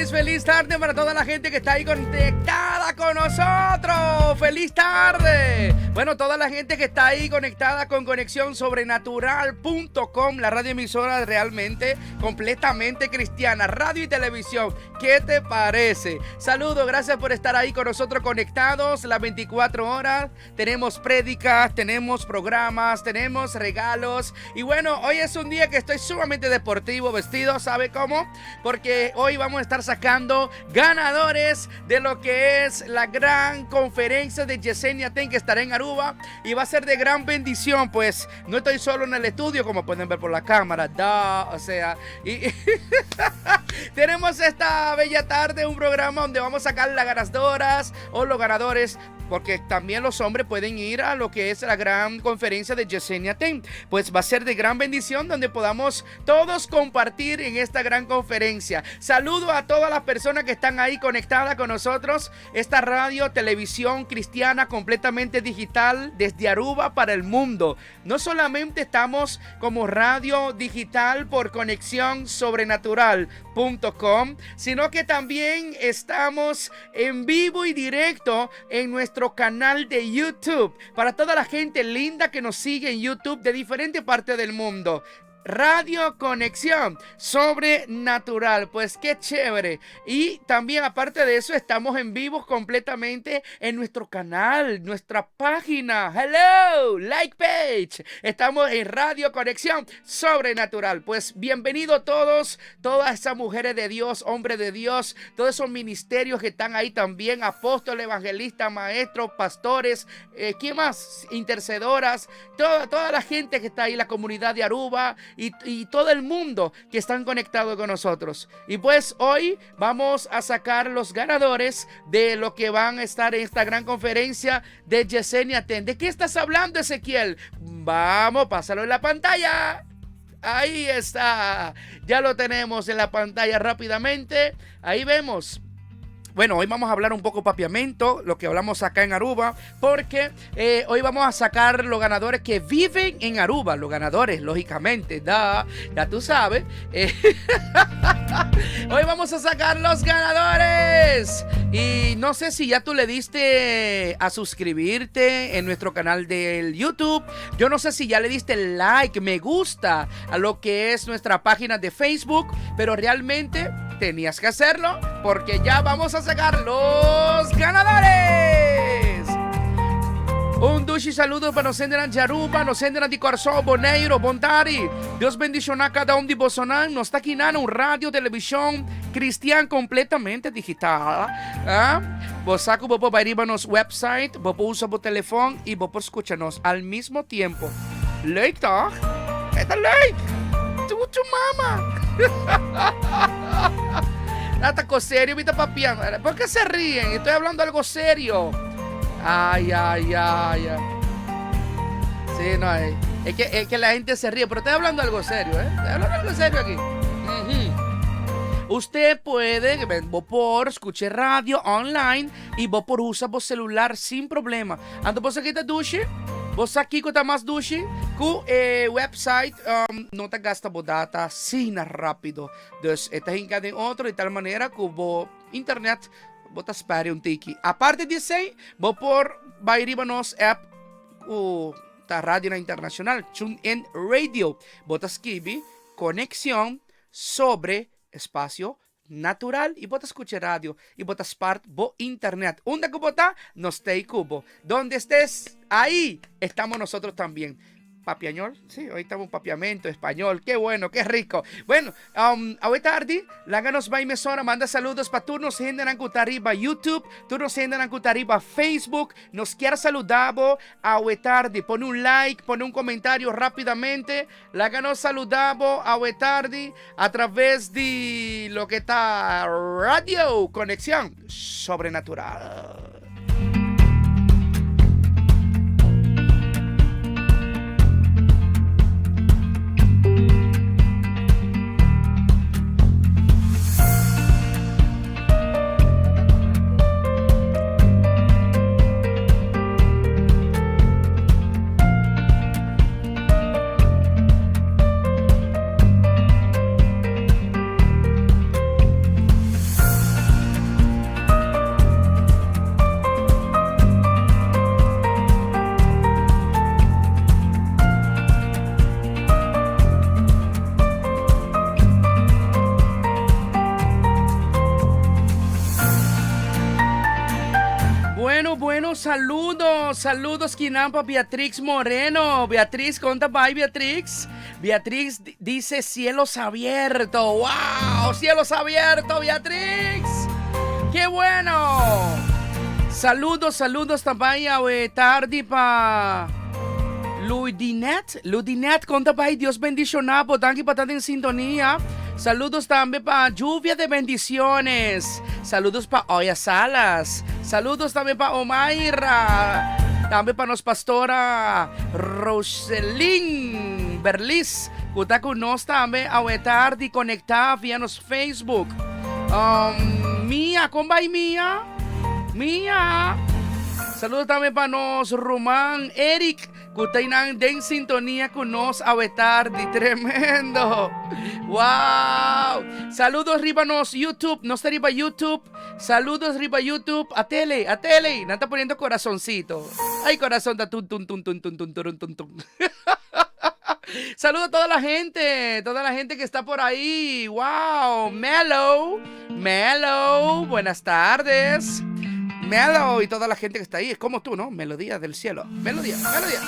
Feliz, feliz tarde para toda la gente que está ahí conectada con nosotros. Feliz tarde. Bueno, toda la gente que está ahí conectada con conexiónsobrenatural.com, la radio emisora realmente completamente cristiana, radio y televisión. ¿Qué te parece? Saludos, gracias por estar ahí con nosotros conectados las 24 horas. Tenemos prédicas, tenemos programas, tenemos regalos. Y bueno, hoy es un día que estoy sumamente deportivo vestido, ¿sabe cómo? Porque hoy vamos a estar sacando ganadores de lo que es la gran conferencia de Yesenia Ten que estará en Aruba y va a ser de gran bendición, pues no estoy solo en el estudio como pueden ver por la cámara, da, o sea, y tenemos esta bella tarde un programa donde vamos a sacar las ganadoras o los ganadores porque también los hombres pueden ir a lo que es la gran conferencia de Yesenia Ten. Pues va a ser de gran bendición donde podamos todos compartir en esta gran conferencia. Saludo a todas las personas que están ahí conectadas con nosotros. Esta radio, televisión cristiana completamente digital desde Aruba para el mundo. No solamente estamos como radio digital por conexión sobrenatural.com, sino que también estamos en vivo y directo en nuestro canal de YouTube. Para toda la gente linda que nos sigue en YouTube de diferentes partes del mundo. Radio Conexión Sobrenatural. Pues qué chévere. Y también aparte de eso estamos en vivo completamente en nuestro canal, nuestra página. Hello, like page. Estamos en Radio Conexión Sobrenatural. Pues bienvenido todos, todas esas mujeres de Dios, hombres de Dios, todos esos ministerios que están ahí también, apóstoles, evangelistas, maestros, pastores, eh, ¿quién más? Intercedoras, toda, toda la gente que está ahí, la comunidad de Aruba y, y todo el mundo que están conectados con nosotros. Y pues hoy vamos a sacar los ganadores de lo que van a estar en esta gran conferencia de Yesenia Ten. ¿De qué estás hablando, Ezequiel? Vamos, pásalo en la pantalla. Ahí está. Ya lo tenemos en la pantalla rápidamente. Ahí vemos. Bueno, hoy vamos a hablar un poco papiamento, lo que hablamos acá en Aruba, porque eh, hoy vamos a sacar los ganadores que viven en Aruba, los ganadores, lógicamente, da, ya tú sabes. Eh, hoy vamos a sacar los ganadores. Y no sé si ya tú le diste a suscribirte en nuestro canal del YouTube. Yo no sé si ya le diste like, me gusta a lo que es nuestra página de Facebook, pero realmente tenías que hacerlo porque ya vamos a sacar los ganadores. Un dushi saludo pa nos hendenan di Aruba, nos hendenan di Kòrsou, Boneiru, Bon tardi. Dios bendishoná kada un di bosonan. Nos ta akinan un radio televishon kristian kompletamente digital. Ah, bo sa ku bo por bai riba nos website, bo por usa bo telefòn i bo por skucha nos al mismo tiempo. Leuk toch? E ta leuk! Tutu mama! Nata ko serio mi ta papiando. ¿Por qué se ríen? Estoy hablando algo serio. Ay, ay, ay. Sí, no, eh, es, que, es que la gente se ríe, pero estoy hablando algo serio, ¿eh? Estoy hablando algo serio aquí. Usted puede, bo por escuchar radio online y bo por usa bo celular sin problema. Anto bo sa ki ta dushi? Bo sa kiko ta mas dushi? Ku e website um, no ta gasta bo data asina rápido. Dus e ta hinka den otro di tal manera ku bo internet bo ta spare un tiki. Aparte di esei, bo por bai riba nos app ku ta radionan internacional, TuneIn Radio. Bo ta skibi Conexión sobre espacio natural y bo ta scucha radio y bo ta spart bo internet. Unda cu bo ta, nos ta ey cu bo. Donde estés, ahí estamos nosotros también. Papiañol, sí, hoy estamos papiamento, español, qué bueno, qué rico. Bueno, um, awe tardi, laga nos bay mesora, manda saludos pa tur nos hendenan cu ta riba YouTube, tur nos hendenan cu ta riba Facebook, nos kier saluda bo awe tardi. Pone un like, pone un comentario rapidamente. Laga nos saluda bo awe tardi a traves di loke ta Radio Conexion Sobrenatural. Saludos, saludos kinan pa Beatrix Moreno. Beatrix, kon ta bai Beatrix? Beatrix dice cielos abierto. Wow, cielos abierto, Beatrix. Qué bueno. Saludos, saludos tambe awe tardi pa Luidinet. Luidinet, kon ta bai? Dios bendiciona bo. Danki pa ta den sintonia. Saludos tambe pa Lluvia de Bendiciones. Saludos pa Oya Salas. Saludos tambe pa Omaira. Tambe pa nos pastora Roselyn Berlis. Ku ta ku nos tambe awe tardi konektá via nos Facebook. Um, Mia, kon bai Mia? Mia. Saludos tambe pa nos ruman Eric. Ku ta einan den sintonia ku nos awe tardi. Tremendo! Wow! Saludos riba nos YouTube. Nos ta riba YouTube. Saludos riba YouTube. A tele, a tele. Nan ta poniendo corazoncito. Ay, corazón ta tun tun tun tun tun tun turun tun tun. Saludo a toda la gente, toda la gente que está por ahí. Wow, Melo, Melo, buenas tardes. Melo y toda la gente que está ahí, es como tú, ¿no? Melodía del cielo. Melodía, melodía.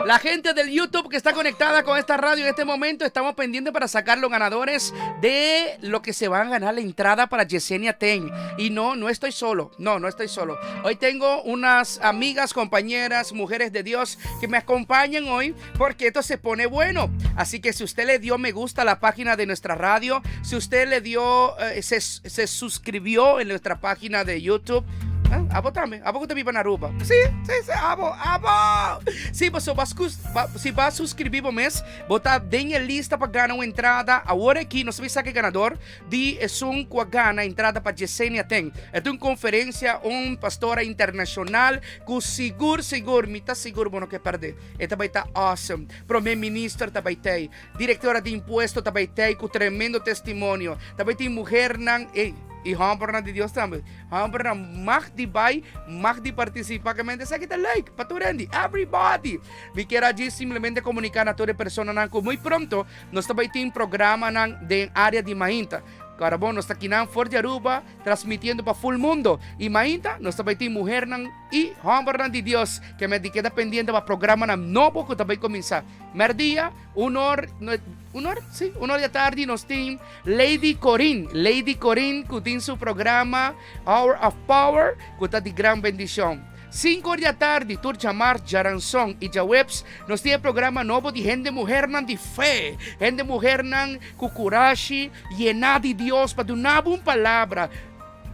La gente del YouTube que está conectada con esta radio en este momento, estamos pendientes para sacar los ganadores de lo que se van a ganar la entrada para Yesenia Ten. Y no, no estoy solo. No, no estoy solo. Hoy tengo unas amigas, compañeras, mujeres de Dios que me acompañan hoy porque esto se pone bueno. Así que si usted le dio me gusta a la página de nuestra radio, si usted le dio, eh, se, se suscribió en nuestra página de YouTube, Ah, abo tambe, abo ku ta biba na Aruba. Sí, sí, sí, abo, abo. Sí, paso bas ba, si bas suscribí bo mes, bo ta den e lista pa gana un entrada. Awor aki nos ta bisa ke ganador di esun ku a gana entrada pa Yesenia Ten. E ta un konferensia, un pastora internashonal ku sigur, sigur, mi ta sigur bo no ke pèrdè. E ta bai ta awesome. Prome minister ta bai tei. Directora di impuesto ta bai tei ku tremendo testimonio. Ta bai tin muhernan, ey, i hombernan di Dios tambe. Hombernan mag di bai, mag di participa. Ke mente esaki ta leuk pa tur hende, everybody. Mi kier a djis simplemente comunica na tur e personanan ku muy pronto nos ta bai tin programanan den area di mainta. Kòrda bon, nos ta kinan for di Aruba transmitiendo pa full mundo. I mainta nos ta bai tin muhernan i hombernan di Dios ke mester keda pendiente pa programanan nobo ku ta bai kuminsá. Mèrdia, un or, un or? Sí, un or di atardi nos tin Lady Corin, Lady Corin ku tin su programa Hour of Power ku ta di gran bendishon. Sinku or di atardi tur djamars, djaranson i djaweps nos tin e programa nobo di hende muhernan di fe, hende muhernan ku kurashi, yená di Dios pa duna bo un palabra.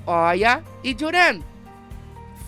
Oya i Joren,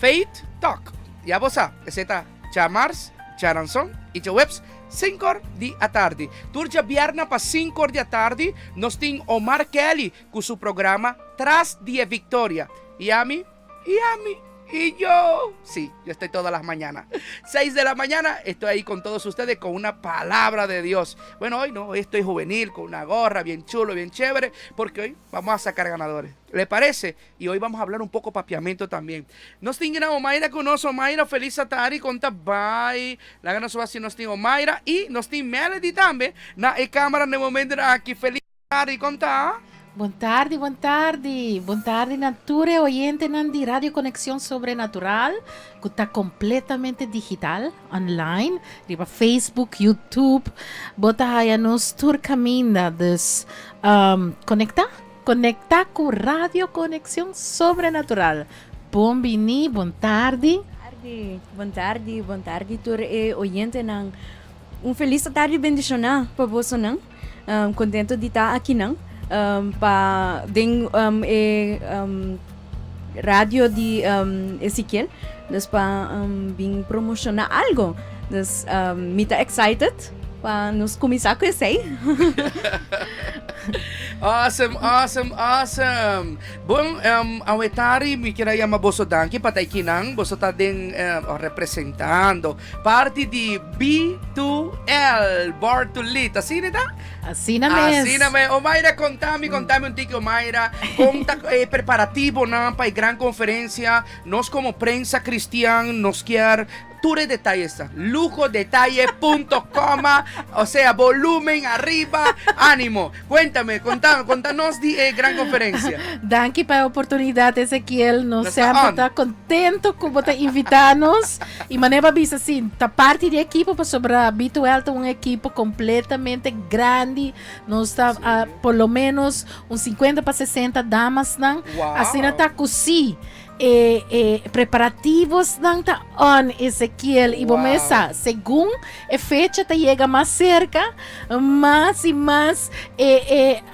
Faith Talk, ya bo sa, esei ta. Djamars, djaranson i djaweps sinkor di atardi. Tur djabièrnè pa sinkor di atardi nos tin Omar Kelly ku su programa Tras di e Victoria. I ami? I ami? I yo? Sí, yo estoy todas las mañanas. Seis de la mañana estoy ahí con todos ustedes con una palabra de Dios. Bueno, hoy no, hoy estoy juvenil, con una gorra bien chulo, bien chévere, porque hoy vamos a sacar ganadores. ¿Le parece? Y hoy vamos a hablar un poco papiamento también. Nos tin gran Omaira con nos. Omaira, feliz atari, con ta bai. Laga nos wak si nos tin Omaira y nos tin Melody tambe na e cámara na e momento aki. Feliz tardi, con ta? Bon tardi, bon tardi. Bon tardi na tur e oyentenan di Radio Conexión Sobrenatural, ku ta kompletamente digital, online, riba Facebook, YouTube. Bo ta haya nos tur kaminda. Dus, um, konektá. Konektá ku Radio Konekshon Sobrenatural. Bon bini, bon tardi. Tardi, bon tardi, bon tardi tur e oyentenan. Un felis tardi bendishoná pa bosonan. Kontento di ta akinan pa den e radio di Ezekiel. Dus pa bin promoshoná algo. Dus mi ta excited pa nos kuminsá ku esei. Awesome, awesome, awesome. Bon, um, awe tari mi kier a yama boso danki pa ta kinan. Boso ta den um, representando parti di B2L, Born to Lead. Asina ta? Asina mes. Asina mes. Omaira, contami, contami un tiki, Omaira. Con ta e preparativonan pa e gran conferencia? Nos como prensa cristian nos kier... Tur e detayesan. Lujo detaye punto coma, o sea, volumen arriba, ánimo. Cuéntame, conta, contanos di e gran conferencia. Danki pa e oportunidad, Ezequiel. Nos semper ta contento cu bo ta invita nos. Y manera bo a bisa, si, ta parti di ekipo pasobra B2L ta un ekipo completamente grandi. Nos ta ah, por lo menos un 50 pa 60 damasnan. Wow. Asina ta cu si. E e preparativosnan ta on, Ezekiel, i bo mes sa, segun e fecha ta yega mas serka, mas i mas e e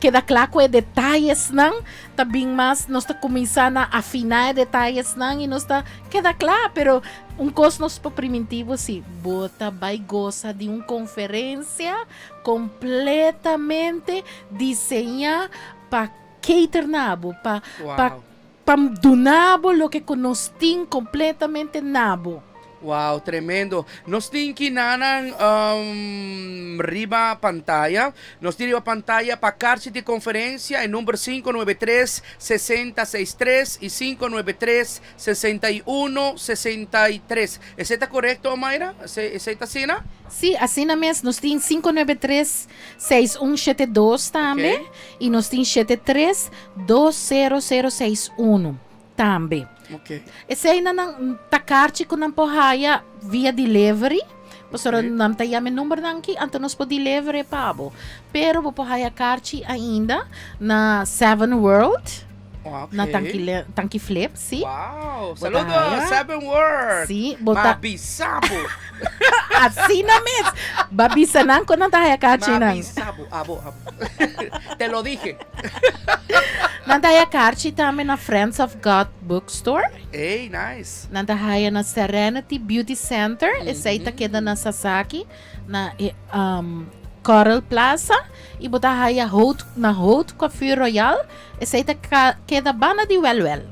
keda kla ku e detayesnan ta bin mas, nos ta kuminsá na afiná e detayesnan i nos ta keda kla. Pero un kos nos por primintí bo si, bo ta bai gosa di un konferensia kompletamente diseñá pa cater na bo, pa pa pa duna bo loke ku nos tin kompletamente na bo. Wow, tremendo. Nos tin kinanan riba pantaya. Nos tin riba pantaya pa karchi di konferensia e number 593 60 63 i 593 61 63. Esei ta korekto, Omaira? Esei ta asina? Sí, asina mes. Nos tin 593 6172 tambe. I nos tin 7320061 tambe. Eseinan nan ta karchi ku nan por haya via delivery. Pasobra nan ta yama e numbernan aki, anto nos por deliver e pa bo. Pero bo por haya karchi ainda na Seven World. Na Tanki, Tanki Flip, sí. Wow, saludo Seven World. Sí, bo ta. Ma bisa bo. Asina mes. Ba bisa nan ku nan ta haya karchi nan. Ma bisa bo, abo, abo. Te lo dije. Nan ta haya karchi tambe na Friends of God Bookstore. Ey, nice. Nan ta haya na Serenity Beauty Center, esei ta keda na Sasaki. Na e um, Coral Plaza y bo ta haya Haute, na Haute Coiffure Royal. Esey ta keda banda di Well Well.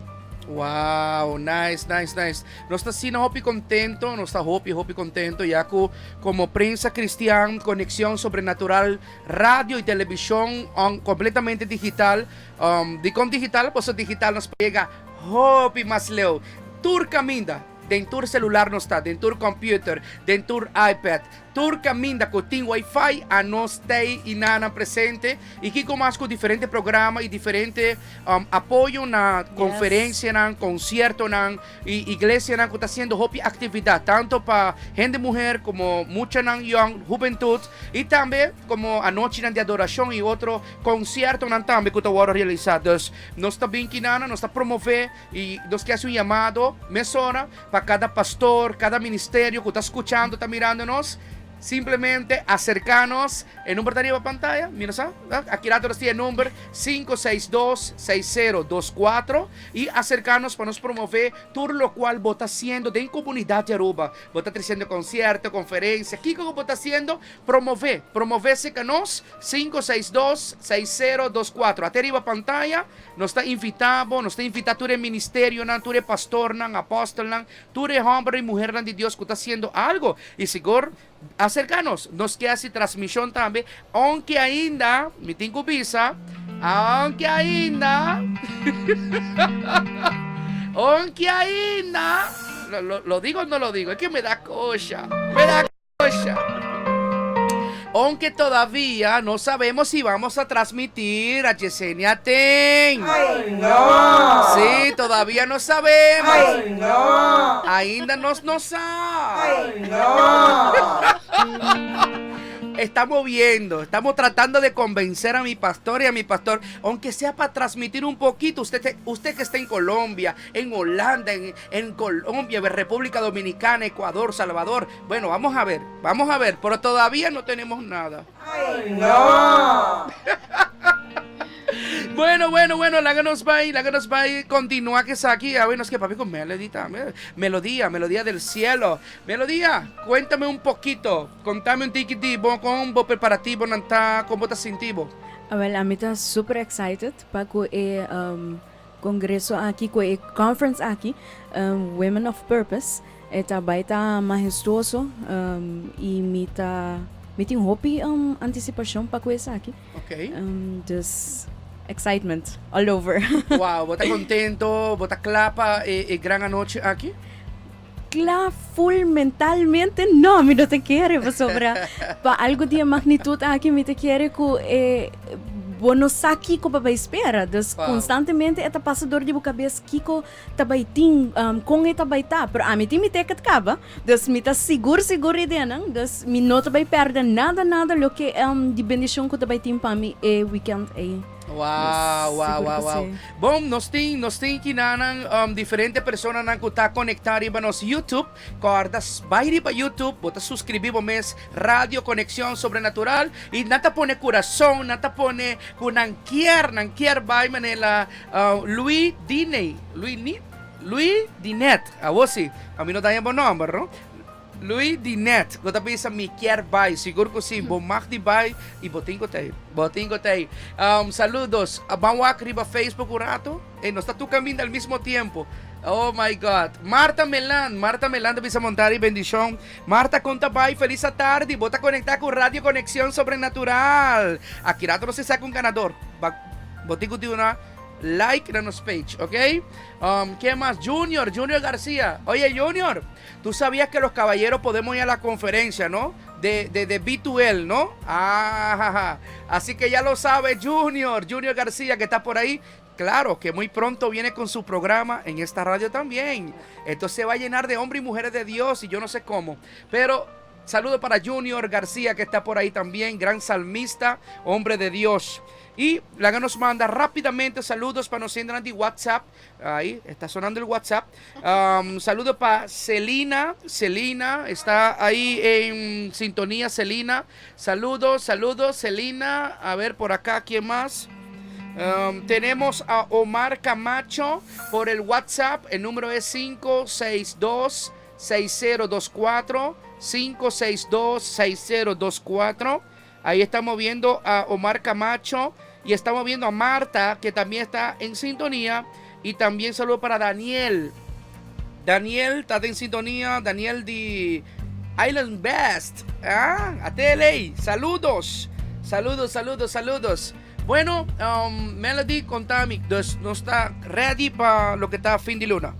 Wow, nice, nice, nice. Nos ta asina hopi contento, nos ta hopi, hopi contento ya cu como Prensa Cristian, Conexión Sobrenatural, radio y television on, completamente digital. Um, dicon digital? Pasobra digital nos por yega hopi mas leu. Tur caminda. Den tur celular nos ta, den tur computer, den tur iPad, tur caminda cu tin wifi anos t'ey y nanan presente y kico mas cu diferente programa y diferente apoyo na conferencianan, conciertonan y iglesianan cu ta haciendo hopi actividad tanto pa hende muher como muchanan young, hubentud y tambe como anochinan di adoracion y otro conciertonan tambe cu ta wordo realisa. Dus nos ta bin kinana, nos ta promove. I nos ke hasi un yamado mesora pa kada pastor, kada ministerio ku ta skuchando, ta mirando nos, simplemente aserká nos. E number ta riba pantaya, mi no sa. Aki rato nos tin e number 5626024 i aserká nos pa nos promové tur lokual bo ta hasiendo den komunidat di Aruba. Bo ta tresiendo konsierto, konferensia, kiko ku bo ta hasiendo, promové, promové serka nos 5626024. Ate riba pantaya. Nos ta invitá bo, nos ta invitá tur e ministerionan, tur e pastornan, apòstelnan, tur e hòmber i muhernan di Dios ku ta hasiendo algu. I sigur, aserká nos. Nos ke hasi transmishon tambe, ounke ainda, mi tin ku bisa, ounke ainda, ounke ainda, lo, lo digo o no lo digo? Es ke me da kosha, me da kosha. Aunque todavía no sabemos si vamos a transmitir a Yesenia Ten. ¡Ay, no! Sí, todavía no sabemos. ¡Ay, no! Ainda nos no sabe. ¡Ay, no! Estamos viendo, estamos tratando de convencer a mi pastor y a mi pastor, aunque sea para transmitir un poquito. Usted, usted que está en Colombia, en Holanda, en, en Colombia, en República Dominicana, Ecuador, Salvador. Bueno, vamos a ver, vamos a ver, pero todavía no tenemos nada. ¡Ay, no! Bueno, bueno, bueno, laga nos bai, laga nos bai, continúa ku esaki. A ver, nos ke papia ku Melody tambe. Melodía, melodía del cielo. Melodía, cuéntame un poquito, contame un tiki di bo kon bo preparativonan ta, kon bo ta sinti bo. Awel, ami ta super excited pa ku e Congreso aki cu e conference aki, Women of Purpose, e ta bay ta mahestuoso y mi ta mi tin hopi anticipacion pa cu esaki. Dus excitement all over. Wow, bo ta contento, bo ta cla pa e gran anochi aki? Kla full mentalmente no, mi no ta kere pasobra pa algo di e magnitud aki mi ta kere ku e bo no sa kiko pa bai spera. Dus Wow. konstantemente e ta pasa dor di bo kabes kiko ta bai tin, kon e ta bai ta. Pero ami tin mi ticket kaba, dus mi ta sigur sigur di nan, dus mi no ta bai pèrdè nada nada loke di bendishon ku ta bai tin pa mi e weekend ei. Wow, wow, Sigur wow, ku wow. si. Bon, nos tin, nos tin kinanan diferente personanan ku ta konektá riba nos YouTube. Kòrda bai riba YouTube, bo ta suskribí bo mes Radio Conexión Sobrenatural i nan ta pone kurason, nan ta pone ku nan kier, nan kier bai manera Louis Diney, Louis Ni, Louis Dinet, awor si, pa mi no daña bo nòmber, no? Louis Dinet, bo ta bisa mi kier bai, sigur ku si, bo mag di bai i bo tin ku ta ei, bo tin ku ta ei. Saludos, ban wak riba Facebook un rato, ey nos ta tur kaminda al mismo tiempo, oh my God. Marta Melan, Marta Melan ta bisa Montari bendishon, Marta kon ta bai, felis atardi, bo ta konektá ku Radio Conexión Sobrenatural. Aki rato nos ta saka un ganador, bo tin ku duna like na nos page, ok. Ken mas? Junior, Junior Garcia, oye Junior. Tú sabías que los caballeros podemos ir a la conferencia, ¿no? De, de, de B2L, ¿no? Ah, así que ya lo sabe Junior, Junior García que está por ahí. Claro que muy pronto viene con su programa en esta radio también. Entonces se va a llenar de hombres y mujeres de Dios y yo no sé cómo. Pero saludo para Junior García que está por ahí también, gran salmista, hombre de Dios. Y Laga nos manda rápidamente saludos para nos entran de WhatsApp. Ahí está sonando el WhatsApp. Saludo para Celina. Celina está ahí en sintonía. Celina. Saludos, saludos, Celina. A ver por acá, ¿quién más? Tenemos a Omar Camacho por el WhatsApp. El número es 562 6024 562 6024. Ahí estamos viendo a Omar Camacho y estamos viendo a Marta, que también está en sintonía. Y también saludo para Daniel. Daniel está en sintonía. Daniel de Island Best. Ah, a Saludos. Saludos, saludos, saludos. Bueno, Melody, contame, nos ta ready pa loke ta fin di luna?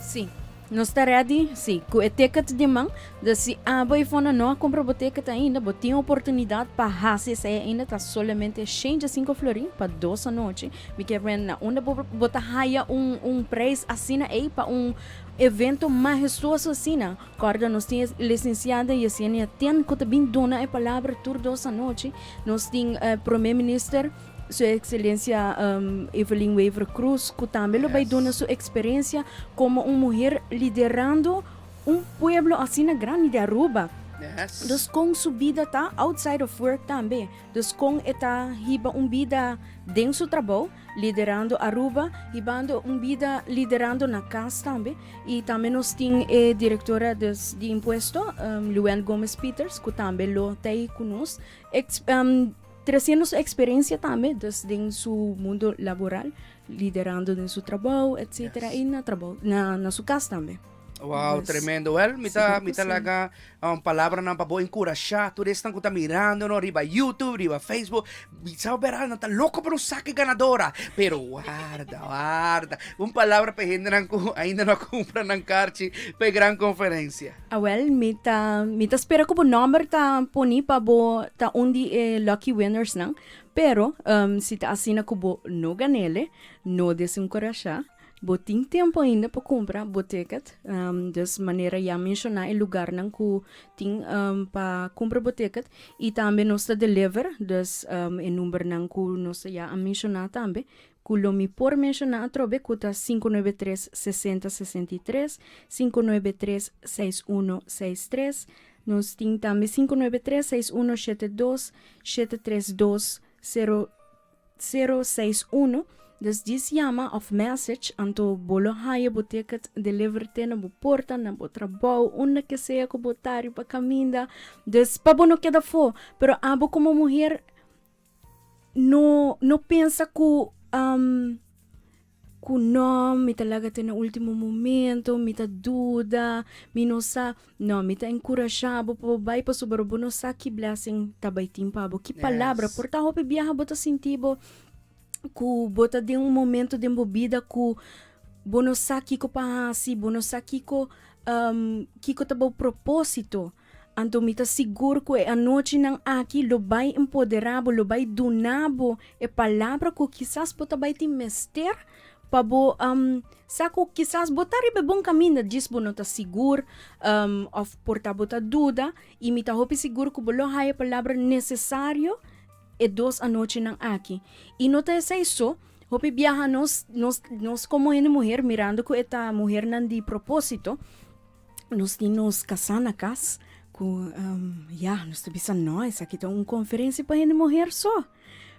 Si. Nos ta ready? Si. Ku e ticket den man. Dus si abo ei fona no a kumpra bo ticket ainda, bo tin oportunidat pa hasi esei ainda. Ta solamente shen sinku florin pa dos anochi. Mi kier wen na unda bo bo ta haya un un prijs asina ei pa un evento mahestuoso asina. Kòrda nos tin e lisensiada Yesenia Ten ku ta bin duna e palabra tur dos anochi. Nos tin Prome Minister. Su Excelencia Evelyn Wever Croes cu tambe lo bay duna su experiencia como un muher liderando un pueblo asina grandi di Aruba. Dus con su bida ta outside of work tambe. Dus con e ta hiba un bida den su trabou liderando Aruba, hibando un bida liderando na cas tambe. Y tambe nos tin e directora dus di impuesto Luann Gomez Pieters cu tambe lo ta ey cu nos. Treciendo su experiencia tambe, dus den su mundo laboral, liderando den su trabou, etcetera, y na trabou, na, na su cas tambe. Wow, Dus, tremendo. Wel, mi ta, sigur mi ku ta sí. laga palabranan pa bo enkurashá tur esnan ku ta mirando nos riba YouTube, riba Facebook. Mi sa bera nan ta loko pa nos saka e ganadora. Pero warda, warda. Un palabra pa e hendenan ku ainda no a kumpra nan karchi pa e gran konferensia. Awel, mi ta mi ta spera ku bo nòmber ta poni pa bo ta un di e lucky winnersnan, pero si ta asina ku bo no gan'ele, no desenkurashá, bo tin tempu ainda pa kumpra bo ticket, dus manera ya menshoná e lugarnan ku tin pa kumpra bo ticket i tambe nos ta deliver, dus e numbernan ku nos ya a menshoná tambe. Ku lo mi por menshoná atrobe ku ta 593 60 63, 593 61 63. Nos tin tambe 593 61 72, 732 0 0 61. Dus djis yama òf message anto bo lo haya bo ticket deliver te na bo porta, na bo trabou, unda ke sea ku bo ta riba kaminda. Dus pa bo no keda afó. Pero abo komo muher No no pensa ku ku no mi ta laga te na ultimo momento mi ta duda mi no sa no mi ta enkurashá bo pa bo bai pasobra bo no sa ki blessing ta bai tin pa bo ki palabra por ta hopi biaha bo ta sinti bo ku bo ta den un momento den bo bida ku bo no sa kiko pa hasi bo no sa kiko. Um, kiko ta bo propósito? Anto mi ta sigur ku e anochinan aki lo bai empoderá bo, lo bai duna bo e palabra ku kisas bo ta bai tin mester pa bo um, sa ku kisas bo ta riba e bon kaminda, djis bo no ta sigur um, òf por ta bo ta duda, i mi ta hopi sigur ku bo lo haya e palabra nesesario e dos anochinan aki. I no ta esei so, hopi biaha nos, nos, nos komo hende muher, mirando ku e ta muhernan di propósito, Nos tin nos kasá na kas ku um, ya, nos ta bisa no, esaki ta un konferensia pa hende muher so.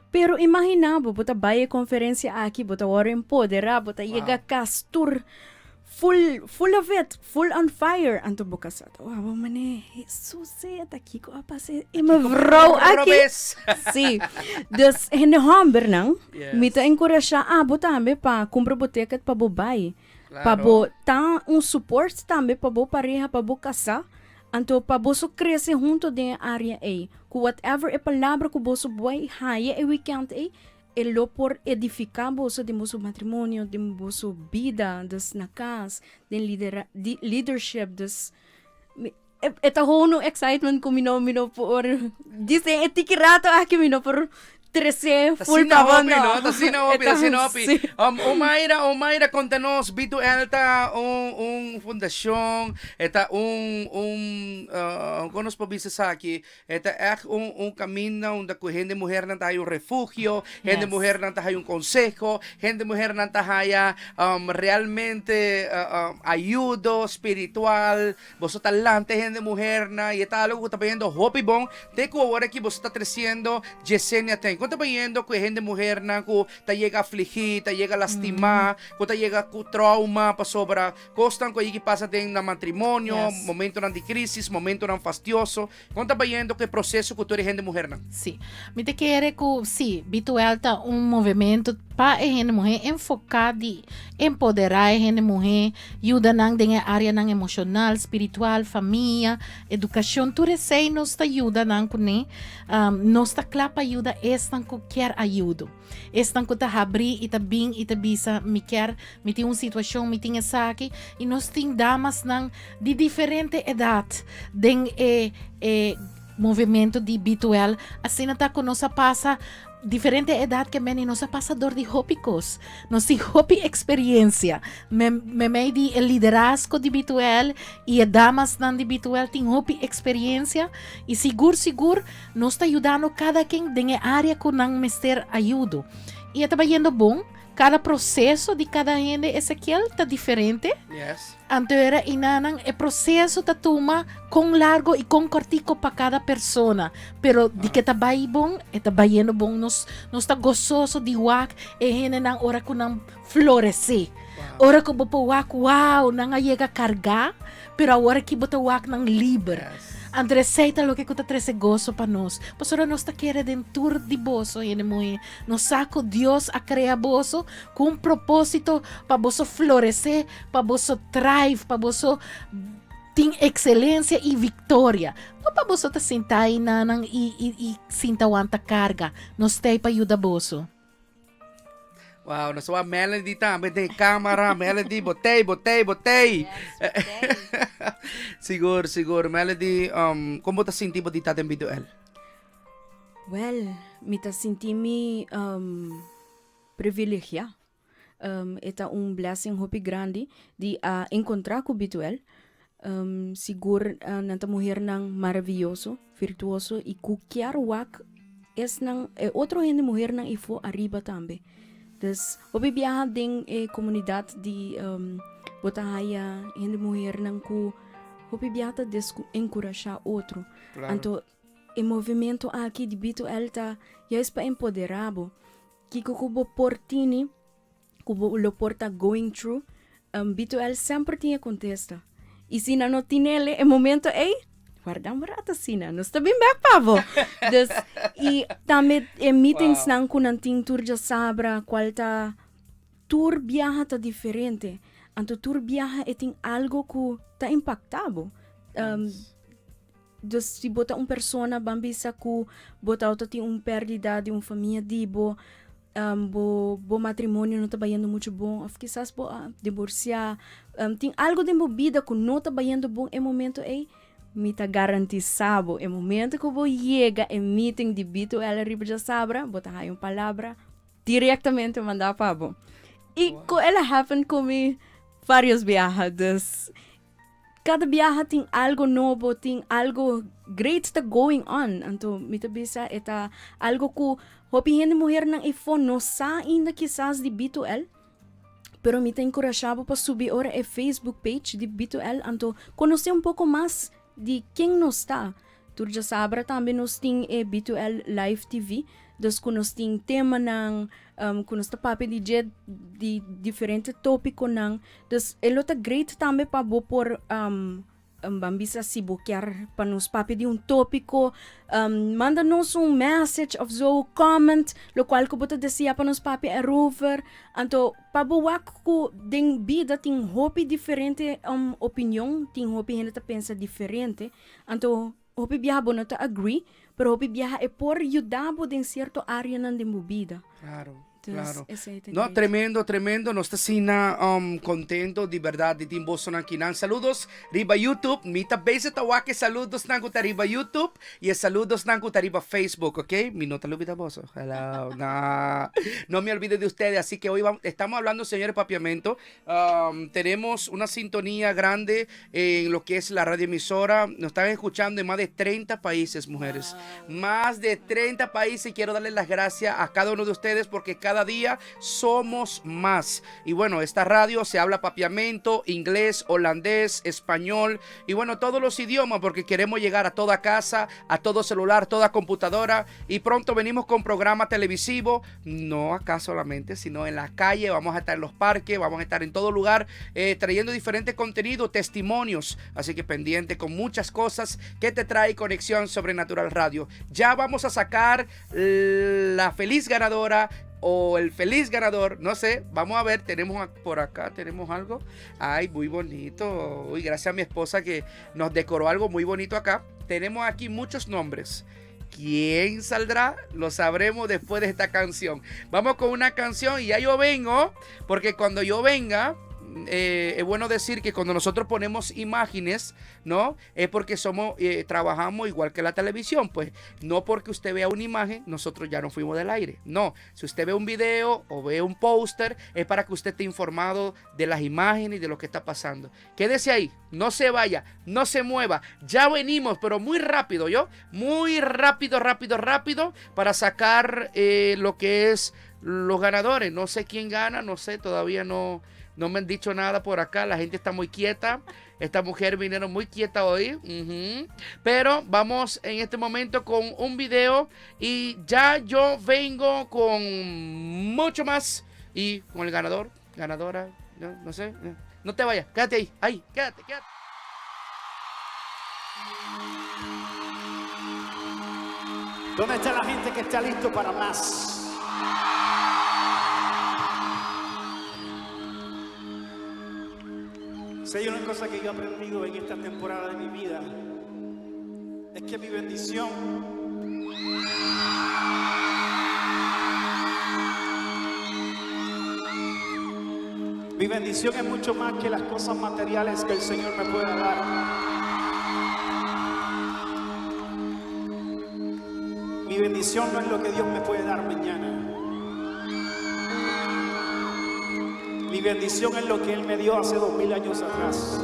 Pero imaginá bo, bo ta bai e konferensia aki, bo ta wòrdu empoderá, bo ta yega kas tur full, full of it, full on fire. Anto bo kasá ta wak bo manera, Hesus e, ta kiko a pasa e mevrouw aki? Sí. Dus hende hòmbernan, mi ta enkurashá abo tambe pa kumpra bo ticket pa bo bai. Pa bo ta un support tambe pa bo pareha, pa bo kasá, anto pa boso krese hunto den e área ei. Ku whatever e palabra ku boso bai haya e weekend ei, e lo por edifiká boso den boso matrimonio, den boso bida, dus na kas, den lidera, di leadership, dus mi e ta gewoon un excitement ku mi no mi no por djis den e tiki rato aki mi no por trese Ta full asina pa bo hopi, no. no? Ta asina E hopi, ta ta asina hopi. sí. Omaira, Omaira, konta nos, B2L ta un, un fundashon, e ta un, un, kon nos por bisa esaki? E ta ègt un, un kaminda unda ku hende muhernan ta haya un refugio, hende Yes. muhernan ta haya un konseho, hende muhernan ta haya realmente ayudo spiritual. Boso ta lanta e hende muhernan y e ta algo cu ta bayendo hopi bon te cu awor aki boso ta treciendo Jesenia ten. Con ta bayendo cu e hende muhernan cu ta yega afligi, ta yega lastima, cu ta yega cu trauma pasobra cosnan cu a yegi pasa den nan matrimonio, momentonan di crisis, momentonan fastioso. Con ta bayendo cu e proceso cu tur e hende muhernan? Sí. Mi ta kere cu sí, B2L ta un movimento pa e hende muher enfoca di empodera e hende muher, yuda nan den e areanan emocional, spiritual, famia, educacion, tur esey nos ta yuda nan cune. Nos ta cla pa yuda esnan cu kier ayudo. Esnan cu ta habri y ta bin y ta bisa mi kier, mi tin un situacion, mi tin esaki. Y nos tin damasnan di diferente edad den e e movimento di B2L. Asina ta cu nos a pasa diferente edad ke men y nos a pasa door di hopi cos. Nos tin hopi experiencia. Me memey di e liderazgo di B2L y e damasnan di B2L tin hopi experiencia y sigur sigur Nos ta yudando kada ken den e área ku nan mester ayudo. I e ta bayendo bon. Kada proseso di kada hende, Ezekiel, ta diferente. Yes. Anto era inanan e proseso ta tuma kon largo i kon kortiko pa kada persona. Pero di ke ta bai bon, e ta bayendo bon. Nos, nos ta gososo di wak e hendenan ora ku nan floresé. Wow. Ora ku bo por wak, wow, nan a yega kargá. Pero awor aki bo ta wak nan liber. Yes. Anto esei ta loke ku ta trese goso pa nos. Pasobra nos ta kere den tur di boso, hende muhé. Nos sa ku Dios a krea boso ku un propósito pa boso floresé, pa boso thrive, pa boso tin ekselensia i viktoria. No pa boso ta sinta einanan i, i, i sinta wanta karga. Nos ta ei pa yuda boso. Wow, nos wa Melody tambe den cámara. Melody, botei, botei, botei. Sigur, sigur. Melody, um, kon bo ta sinti bo di ta den B2L? Well, mi ta sinti mi um, privilegiá. Um, e ta un blessing hopi grandi di a encontrá ku B2L. Um, sigur uh, nan ta muhernan maravilloso, virtuoso i ku kier wak esnan e otro hende muhernan ifo ariba tambe. Dus hopi biaha den e komunidat di um, bo ta haya hende muhernan ku hopi biaha ta desku enkurashá otro. Claro. Anto e movimento aki di B2L ta juist pa empoderá bo. Kiko ku bo por tini ku bo lo por ta going through, um, B2L semper tin e kontesta. I si nan no tin ele e momento ei, warda un rato asina, nos ta bin bek pa bo. Dus, i tambe e meetings nan ku nan tin tur djasabra, kual ta tur biaha ta diferente. Anto tur biaha e tin algo ku ta impakta bo. Um, Dus si bo ta un persona, ban bisa ku bo ta tin un pèrdida di un famia di bo. Bo bo matrimonio no ta bayendo mucho bon of kisas bo a divorcia. Tin algo den bo bida ku no ta bayendo bon e momento ei, mi ta garantisa bo e momento ku bo yega e meeting di B2L riba djasabra, bo ta haya un palabra directamente manda pa bo. I ku el a happen ku mi varios biaha, dus Kada biaha tin algo nobo, tin algo great ta going on. Anto mi ta bisa e ta algo ku hopi hende muhernan efo no sa ainda kisas di B2L. Pero mi ta enkurashá bo pa subi ora e Facebook page di B2L anto konosé un poko mas di ken nos ta. Tur djasabra tambe nos tin e B2L Live TV, dus ku nos tin temanan ku nos ta papia di dje di diferente tópikonan. Dus e lo ta great tambe pa bo por ban bisa si bo kier pa nos papia di un tópiko, manda nos un message of zo, comment, lokual ku bo ta desea pa nos papia erover. Anto pa bo wak ku den bida tin hopi diferente opinion, tin hopi hende ta pensa diferente. Anto, hopi biaha bo no ta agree, pero hopi biaha e por yuda bo den cierto areanan den bo bida. Claro, Dus, claro. esey ta No, great. tremendo, tremendo. Nos ta asina contento di berdad di tin bosonan akinan. Saludos riba YouTube. Mi ta bezig ta wak e saludosnan cu ta riba YouTube y e saludosnan cu ta riba Facebook, ok? Mi no ta lubida boso. Hello. No, no me olvido de ustedes. Así que hoy vamos, estamos hablando, señores, papiamento. Tenemos una sintonía grande en lo que es la radioemisora. Nos están escuchando en más de 30 países, mujeres. Más de 30 países. Y quiero darles las gracias a cada uno de ustedes porque cada día somos más. Y bueno, esta radio se habla papiamento, inglés, holandés, español y bueno, todos los idiomas porque queremos llegar a toda casa, a todo celular, toda computadora. Y pronto venimos con programa televisivo, no acá solamente, sino en la calle. Vamos a estar en los parques, vamos a estar en todo lugar, trayendo diferentes contenidos, testimonios. Así que pendiente con muchas cosas que te trae Conexión Sobrenatural Radio. Ya vamos a sacar la feliz ganadora o el feliz ganador, no sé, vamos a ver, tenemos por acá, tenemos algo. Ay, muy bonito. Uy, gracias a mi esposa que nos decoró algo muy bonito acá. Tenemos aquí muchos nombres. ¿Quién saldrá? Lo sabremos después de esta canción. Vamos con una canción y ya yo vengo, porque cuando yo venga, es bueno decir que cuando nosotros ponemos imágenes, ¿no? Es porque trabajamos igual que la televisión, pues no porque usted vea una imagen, nosotros ya no fuimos del aire. No, si usted ve un video o ve un póster, es para que usted esté informado de las imágenes y de lo que está pasando. Quédese ahí, no se vaya, no se mueva. Ya venimos, pero muy rápido, ¿yo? Muy rápido, rápido, rápido, para sacar lo que es los ganadores. No sé quién gana, no sé, todavía no me han dicho nada por acá. La gente está muy quieta. Esta mujer vinieron muy quieta hoy. Pero vamos en este momento con un video y ya yo vengo con mucho más y con el ganador, ganadora, no, no sé. No te vayas, quédate ahí, ahí, quédate, quédate. ¿Dónde está la gente que está listo para más? Si hay una cosa que yo he aprendido en esta temporada de mi vida, es que mi bendición Mi bendición es mucho más que las cosas materiales que el Señor me pueda dar. Mi bendición no es lo que Dios me puede dar mañana. Mi bendición es lo que Él me dio hace 2000 años atrás.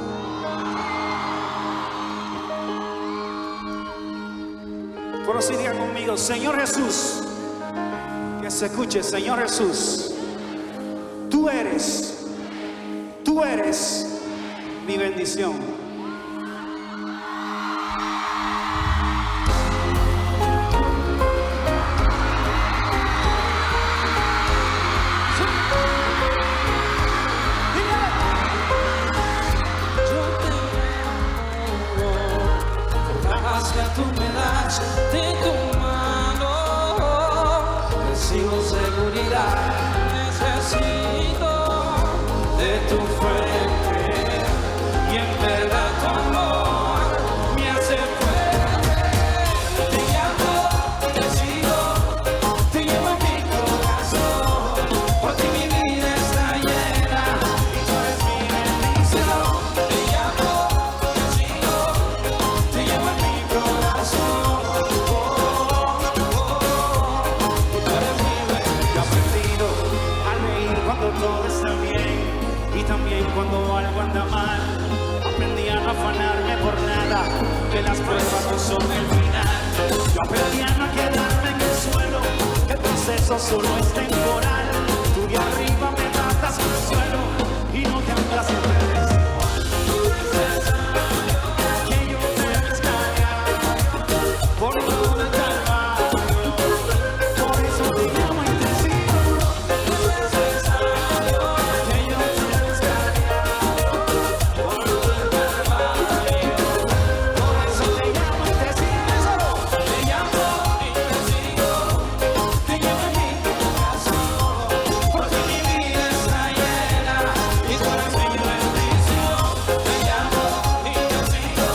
Por eso diga conmigo, Señor Jesús, que se escuche, Señor Jesús, tú eres mi bendición. Yo te amo por la paz que tú me das de tu mano. Recibo seguridad, necesito de tu fuente y en verdad tu amor me hace fuerte. Te llamo, te sigo, te llevo en mi corazón. las pruebas no son el final. Yo aprendí a no quedarme en el suelo, que el proceso solo es temporal. Tú de arriba me das consuelo y no te andas siempre igual. Que yo te buscaría por todo el calvario. Por eso te llamo y te sigo. Que yo te buscaría por todo el calvario. Por eso te llamo y te sigo. Te llamo y te sigo. Te llevo en mi corazón. Porque mi vida está llena y tú eres mi bendición. Te llamo y te sigo.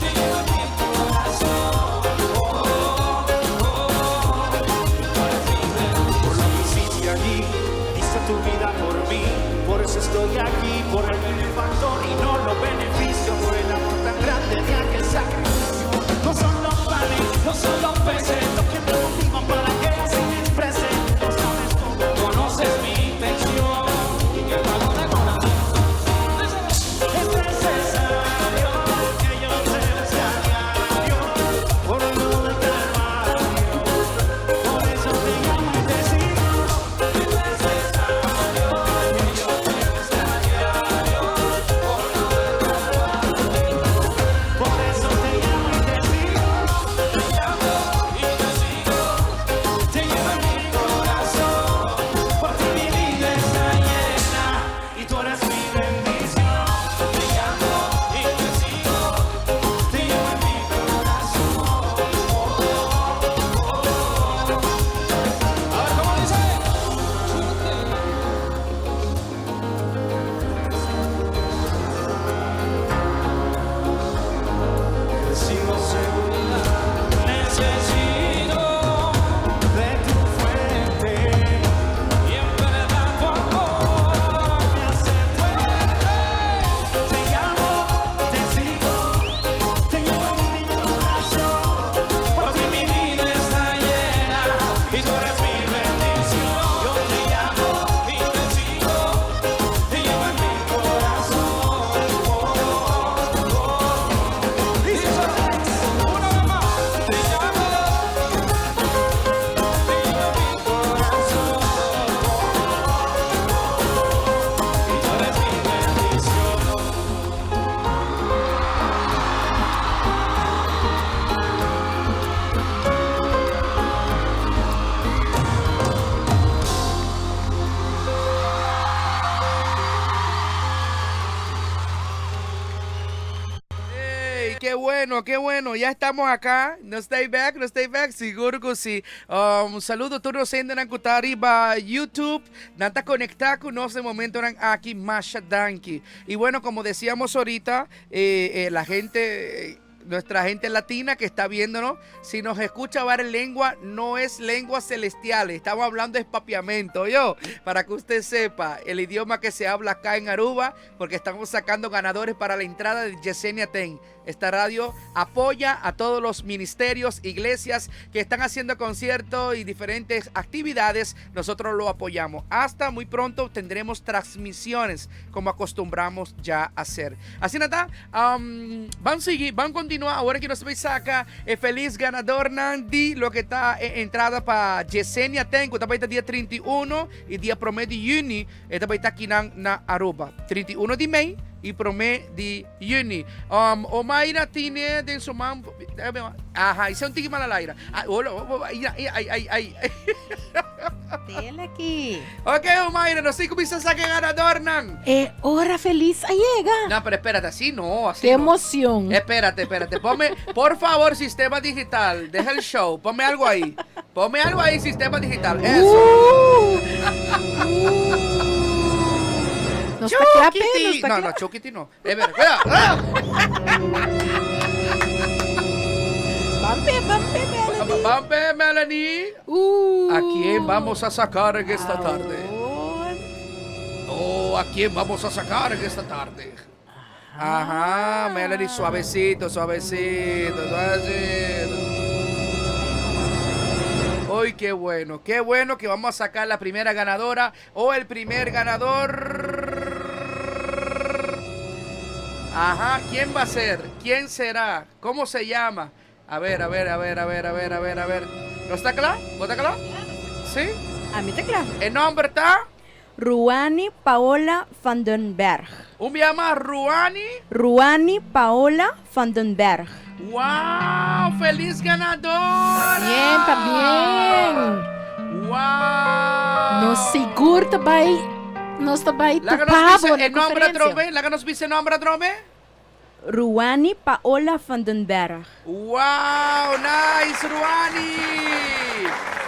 Te llevo en mi corazón. Por lo que hiciste allí, diste tu vida por mí. Por eso estoy aquí, por el benefactor y no los beneficios. Por el amor tan grande de aquel sacrificio. No son los panes, no son los peces, los que me motivan para que así me exprese. Lo sabes todo, conoces mi intención y que pago de corazón. Es necesario que yo te busque a diario por lo del Calvario. Por eso te llamo y te sigo. Es necesario que yo te busque a diario por lo del Calvario. Por eso te llamo y te sigo. Te llamo y te sigo. Te llevo en mi corazón. Por ti mi vida está llena y tú eres mi bendición. Te llamo y te sigo. Te llevo en mi corazón. A ver cómo dice. Recibo seguridad. Necesito de tu fuente y en verdad tu amor me hace fuerte. Te llamo, te sigo, te llevo en mi corazón. Porque mi vida está llena y tú eres mi bendición. Yo te llamo y te sigo, te llevo en mi corazón. Dice una vez más, te llamo, te llevo en mi corazón. Y tú eres mi bendición. Ey, qué bueno, qué bueno. Ya estamos acá. No stay back, no stay back. Sigur ku si. Un saludo tur hendenan ku ta riba YouTube. Nan ta konektá ku nos e momentonan aki. Masha danki. Y bueno, como decíamos ahorita, la gente, nuestra gente latina que está viéndonos, si nos escucha hablar en lengua, no es lengua celestial. Estamos hablando es papiamento, yo, para que usted sepa el idioma que se habla acá en Aruba, porque estamos sacando ganadores para la entrada de Yesenia Ten. Esta radio apoya a todos los ministerios, iglesias que están haciendo conciertos y diferentes actividades. Nosotros lo apoyamos. Hasta muy pronto tendremos transmisiones como acostumbramos ya a hacer. Asina ta, ban sigui, ban kontinuá. Awor ku nos saka e feliz ganadornan di loke ta entrada pa Yesenia Ten, ku ta dia 31 i dia promé di yüni, ta aki na Aruba. 31 di mei i promé di yüni. Omaira tin den su man. Aha, esei un tiki malalaira. Ah, hola, oh, ay, ay, ay, ay, ay. Tele aki. Ok, Omaira, nos kuminsá saka ganadornan. E ora felis a yega. No, pero espérate, así no, así Ke no. emoshon. Espérate, espérate. Ponme, por favor, sistema digital, deja el show. Ponme algo ahí. Ponme algo ahí, sistema digital. Eso. No ta kla, Chuquiti. no ta No, kla. no, Chuquiti no. Espera, cuidado. ¡Ah! Bampe, bampe, Melanie. Bampe, Melanie. ¿A quién vamos a sacar en esta tarde? Oh, ¿a quién vamos a sacar en esta tarde? Ajá, Melanie, suavecito, suavecito, suavecito. Uy, qué bueno que vamos a sacar la primera ganadora o el primer ganador. Ajá, ¿quién va a ser? ¿Quién será? ¿Cómo se llama? A ver, a ver, a ver, a ver, a ver, a ver, a ver. ¿No ta kla? ¿Bo ta kla? ¿Sí? Ami ta kla. E nòmber ta? Ruani Paola van den Berg. Un biaha mas, Ruani? Ruani Paola van den Berg. Wow! Felis ganadora! Bien, pa bien. Wow! Nos sigur ta bai, nos ta bai Laga nos topa bisa bo na e nomber conferencia. atrobe, laga nos bisa e nomber atrobe. Ruani Paola van den Berg. Wow, nice Ruani!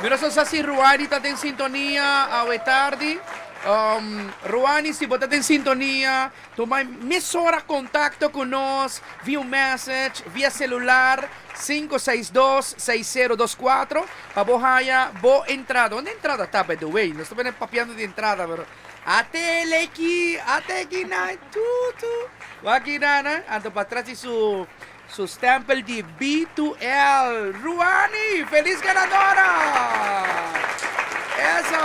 Mi no sa si Ruani ta den sintonia awe tardi. Um, Ruani, si bo ta den sintonia, tuma mesora contacto cu nos via un message, via celular 562-6024 pa bo haya bo entrada. Unda entrada ta, by the way? Nos ta bene papiando di entrada, pero Ate aki, ate aki na, tu, tu. Wak na, na. Anto patras di su, su stempel di B2L. Ruani, feliz ganadora! Eso!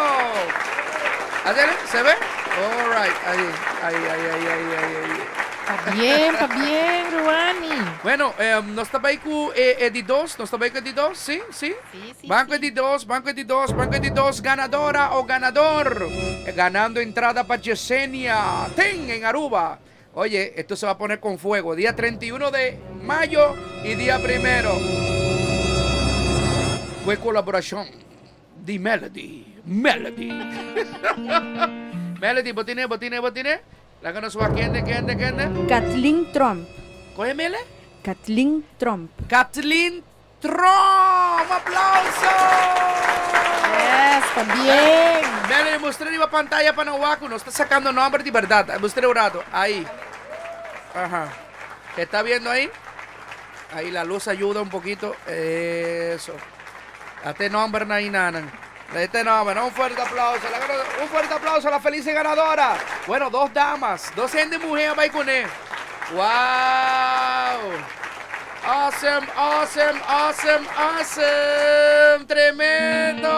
Adele, ¿se ve? All right, ahí, ahí, ahí, ahí, ahí, ahí, ahí. Pa bien, pa bien, Ruani. Bueno, nos ta ku e di dos, nos ta ku di dos, si, si? Si. Banco Si. Di dos, Banco di dos, Banco di dos, ganadora o ganador. Ganando entrada para Yesenia Ten en Aruba. Oye, esto se va a poner con fuego. Día 31 de mayo y día primero. Fue colaboración de Melody. Melody. Melody, bo tin e, bo tin e, bo tin e. Laga nos wak kende, kende, kende. Kathleen Trump. Kógemele. Kathleen Trump. Kathleen Trump. ¡Aplauso! Yes, pa bien. Melody, mustra riba pantaya pa nan wak. Nos ta sakando nòmber di berdat. Mustra un ratu. Ahí. Ajá. ¿Está viendo ahí? Ahí la luz ayuda un poquito. Eso. Ata nòmber na inanan. Este nombre, un fuerte aplauso. Un fuerte aplauso a la feliz ganadora. Bueno, dos damas, dos hende muhé a bai kuné. ¡Wow! Awesome, awesome, awesome, awesome. Tremendo.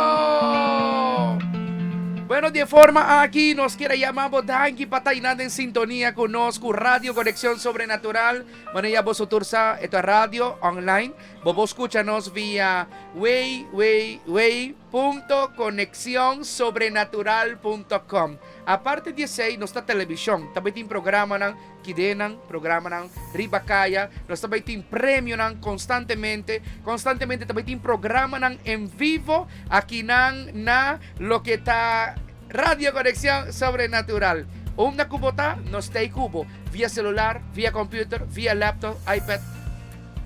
Bueno, di forma aki nos ke yama danki pa ta den sintonia ku nos, ku Radio Conexión Sobrenatural. Bueno, ya bo tur sa, esta radio online. Bo por skucha nos via www.conexionssobrenatural.com. Aparte di esei, nos ta televishon. Tambe tin programanan, kidenan, programanan, Riba Kaya. Nos tambe tin premionan konstantemente. Konstantemente tambe tin programanan en vivo aki nan na loke ta Radio Conexión Sobrenatural. Unda ku bo ta, nos ta ku bo. Via celular, via computer, via laptop, iPad.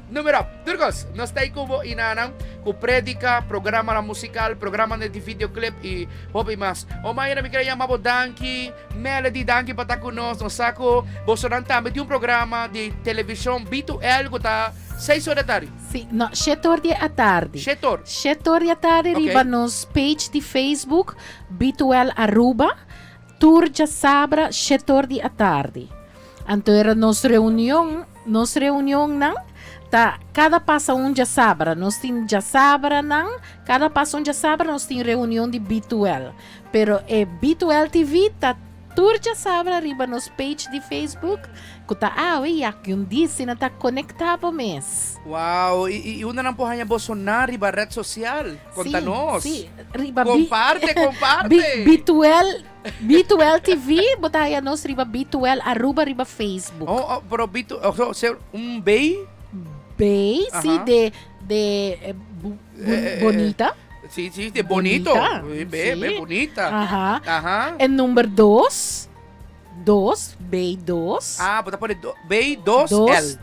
Número, Turcos, nos ta ku bo inanan, ku predika, programa musical, programa de videoclip i hopi mas. O mañana mi ke yama danki, Melody, danki pa ta ku nos, nos sa ku boso tambe tin un programa di televishon B2L ku ta 6 or di atardi. Si, no, 7 or di atardi. 7 or. 7 or di atardi, riba nos page di Facebook, B2L Aruba, tur djasabra, 7 or di atardi. Anto era nos reunion nan, ta kada pasa un djasabra, nos tin djasabra nan, kada pasa un djasabra nos tin reunion di B2L. Pero e B2L TV ta tur djasabra riba nos page di Facebook, ku ta awe ya ku un dia sina ta konektá mes. Wow, i unda nan por haña boso na riba ret sosial? Konta nos. Si, riba Comparte, comparte. B2L, B2L TV, bo ta haya nos riba B2L Aruba riba Facebook. Oh, pero B2, oh, so, un B? B, si, de bonita. Si, de bonito. Bonita, B, si. B, bonita. E number 2, 2, B2. Ah, bo ta pone B2 Dos, L.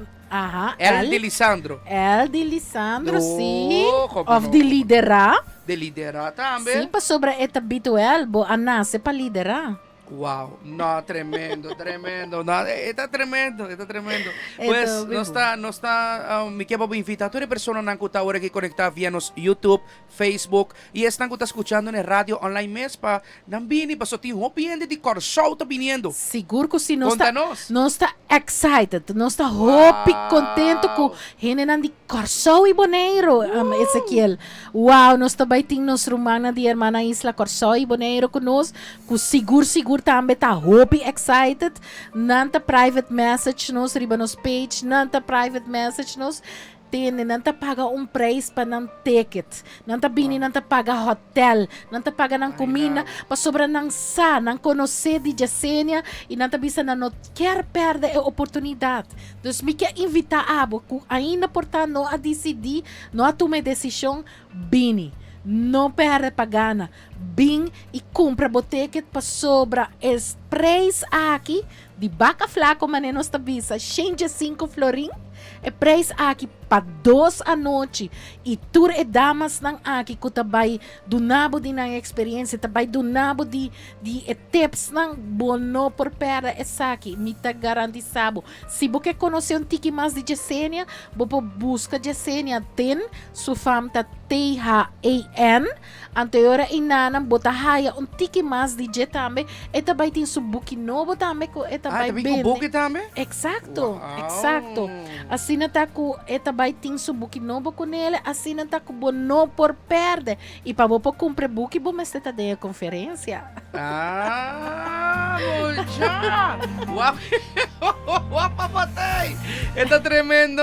L de Lisandro. L de Lisandro, si. Oh, komo Of no. di liderá. De liderá tambe. Si, pasobra e ta B2L, bo a nase pa liderá. Wow, no, tremendo, tremendo. No, ta tremendo, ta tremendo. Pues, Eto, no está, no está, mi ke invitá tur personanan ku ta awor aki konektá via nos YouTube, Facebook i esnan ku ta skuchando na radio online mes pa nan bini, paso tin hopi hende di Kòrsou ta biniendo. Sigur ku si, nos ta Konta nos. nos ta excited, nos ta hopi kontentu ku hendenan di Kòrsou i Boneiru, Ezequiel. Wow, nos tambe tin nos rumannan di hermana isla Kòrsou i Boneiru ku nos, ku sigur sigur. tambe ta hopi excited. Nan ta private message nos riba nos page, nan ta private message nos. Tende, nan ta paga un prijs pa nan ticket. Nan ta bini, nan ta paga hotel, nan ta paga nan cuminda, pasobra nan sa, nan conoce di Jasenia y nan ta bisa nan no kier perde e oportunidad. Dus mi kier invita abo cu ainda por ta no a dicidi, no a tuma e decision, bini. No perde pa gana. Bin y cumpra bo ticket pasobra e prijs aki Di baka flaco mane nos ta bisa 105 florin e prijs aki pa dos anochi y tur e damasnan aki cu ta bay duna bo di nan experiencia ta bay duna bo di di e tipsnan bo no por perde esaki mi ta garantisa bo si bo ke conoce un tiki mas di Jesenia bo por busca Jesenia den su fam ta THAN Anto e ora einanan bo ta haya un tiki mas di dje tambe. E ta bai tin su buki nobo tambe ku e ta Ah, bai ta bin ku bende. buki tambe? Eksakto, Wow. eksakto. Asina ta ku e ta bai tin su buki nobo ku nele, asina ta ku bo no por pèrdè. I pa bo por kumpra e buki bo mester ta den e konferensia. Ah, mucha! Wap, wapa patay! E ta tremendo!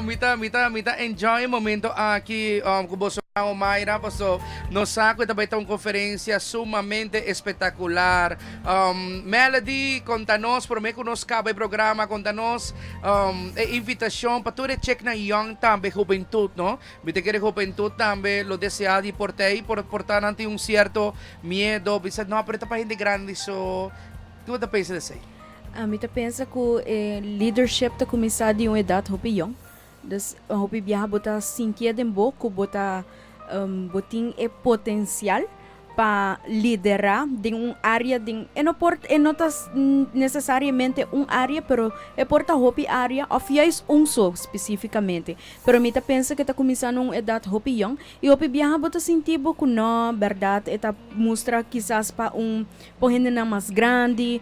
Mi ta, mi ta, mi ta enjoy e momento aki ku boso Omaira, paso nos sa ku e ta bai ta un konferensia sumamente espectacular. Melody, konta nos, promé ku nos kaba e programa, konta nos e invitashon pa tur e cheknan yòn tambe, hubentut, no? Mi ta kere hubentut tambe lo deseá di por ta ei, por por ta nan tin un sierto miedo, bisa no, pero e ta pa hende grandi so. Kiko bo ta pensa di esei? Mi ta pensa ku e leadership ta kuminsá di un edat hopi yòn. Dus hopi biaha bo ta sintié den bo ku bo ta bo tin e potensial pa liderá den un área den e no por e no ta nesesariamente un área pero e por ta hopi área òf juist un so spesífikamente. Pero mi ta pensa ku e ta kuminsá na un edat hopi yòn i hopi biaha bo ta sinti bo ku no bèrdat e ta mustra kisas pa un Por hendenan mas grandi,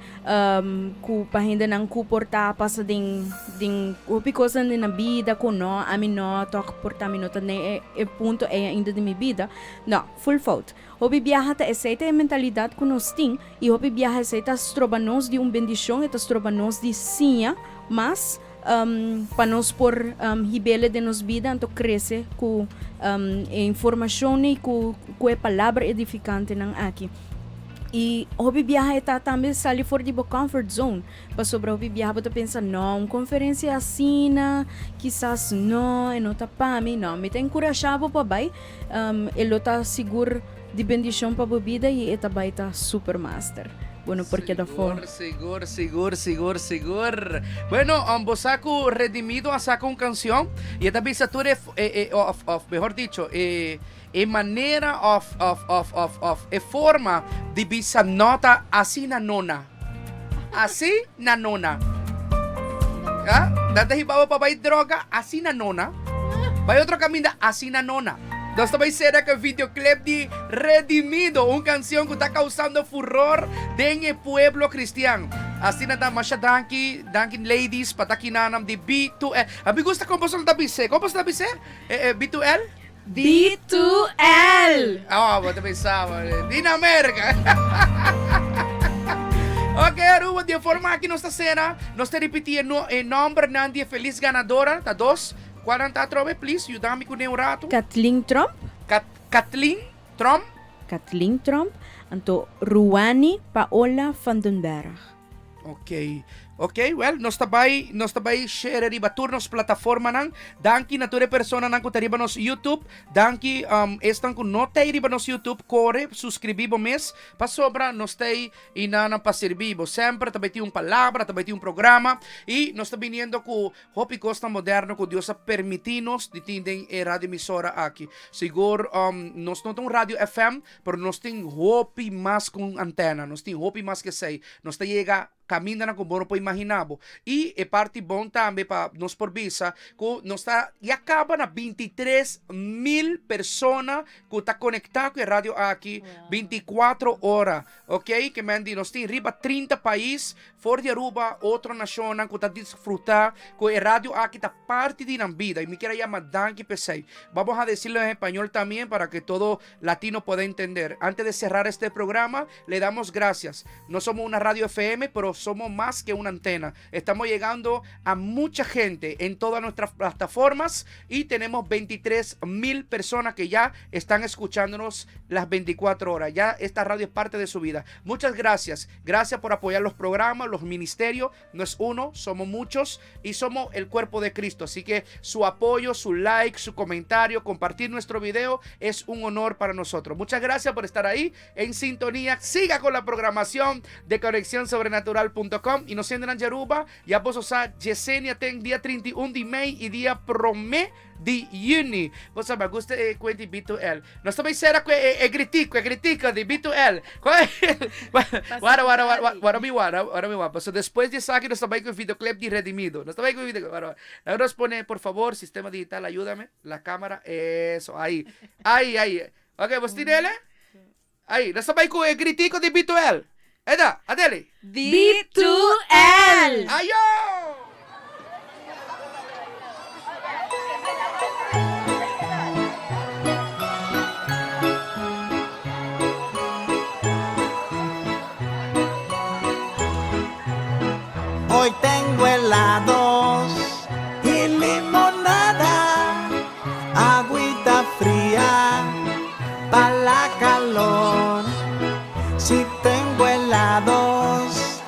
ku pa hendenan ku por ta pasa den den hopi kosnan den nan bida ku no, ami no tòg por ta mi no ta den e punto ei ainda den mi bida. No, ful fout. Hopi biaha ta esei ta e mentalidat ku nos tin i hopi biaha esei ta stroba nos di un bendishon, e ta stroba nos di siña mas pa nos por hib'el den nos bida anto krese ku e informashon i ku e palabra edifikantenan aki. I hopi biaha e ta tambe sali for di bo comfort zone, pasobra hopi biaha bo ta pensa, no, un conferencia asina, kisas no, e no ta pa mi. No, mi ta encurasha bo pa bai, e lo ta sigur di bendicion pa bo bida i e ta bai ta super master. Bo no por keda for. Sigur, sigur, sigur, sigur. Bueno, bo sa cu Redimido a saca un cancion i e ta bisa tur e, e, of, of, mehor dicho, e. E manera of of of of of e forma di bisa no ta asi na nona. Asi na nona. Ah, nan ta hiba bo pa bai droga, asi na nona. Bai otro caminda, asi na nona. Nos ta bai cera cu e videoclip di Redimido, un cancion cu ta causando furor den e pueblo cristian. Asina ta, masha danki, danki ladies pa ta kinanan di B2L. A mi gusta con boso ta bis'é. Con boso ta bis'é? B2L? B2L! Oh, bo ta pensa, di na America. Ok, Aruba, di e forma aki nos ta cera. Nos ta repeti e, no, e nombernan di e feliz ganadora. Ta dos. Cual nan ta atrobe? Please, yuda mi cu un rato. Kathleen Tromp. Kat, Kathleen Tromp. Kathleen Tromp. Anto Ruani Paola van den Berg. Ok, ok, well, nos ta bai, nos ta bai share riba tur nos plataformanan. Danki na tur e personanan ku ta riba nos YouTube. Danki um, esnan ku no ta riba nos YouTube, kore, suskribí bo mes, pasobra nos ta i nanan pa sirbi bo. Semper ta bai tin un palabra, ta bai tin un programa, i nos ta biniendo ku Hopi kosnan moderno ku Dios a permití nos di tin den e radioemisora aki. Sigur, nos no ta un radio FM, pero nos tin hopi mas ku un antena. Nos tin hopi mas ku esei. Nos ta yega kamindanan ku bo no por imaginá. imaginá bo. I e parti bon tambe pa nos por bisa ku nos ta ya kaba na 23,000 persona ku ta konektá ku e radio aki 24 ora. Ok, ke men di nos tin riba 30 pais for di Aruba, otro nashonnan ku ta disfrutá ku e radio aki ta parti di nan bida. I mi kier a yama danki p'esei. Vamos a decirlo en español también para que todo latino pueda entender. Antes de cerrar este programa, le damos gracias. No somos una radio FM, pero somos más que una antena. Estamos llegando a mucha gente en todas nuestras plataformas y tenemos 23,000 personas que ya están escuchándonos las 24 horas. Ya esta radio es parte de su vida. Muchas gracias. Gracias por apoyar los programas, los ministerios. No es uno, somos muchos y somos el cuerpo de Cristo. Así que su apoyo, su like, su comentario, compartir nuestro video es un honor para nosotros. Muchas gracias por estar ahí en sintonía. Siga con la programación de conexiónsobrenatural.com y nos sienten en Yaruba. Ya vos sa Yesenia ten dia 31 di mei y dia promé di yüni. Bo sa, mi gusta e kuenta di B2L. Nos ta bai sera ku e gritico, e gritico di B2L. Wara, wara, wara, wara mi wara, wara mi wara. Paso despues di esaki nos ta bai ku e videoclip di Redimido. Nos ta bai ku e videoclip. Wara, wara. Laga nos pone, por favor, sistema digital, ayúdame. La cámara, eso, ahí. Ahí, ahí. Ok, bos tin ele? Ahí, nos ta bai ku e gritico di B2L. Eda, Adeli. B2L! Ayo! Hoy tengo helados y limonada, agüita fría pa' la calor. Si tengo helados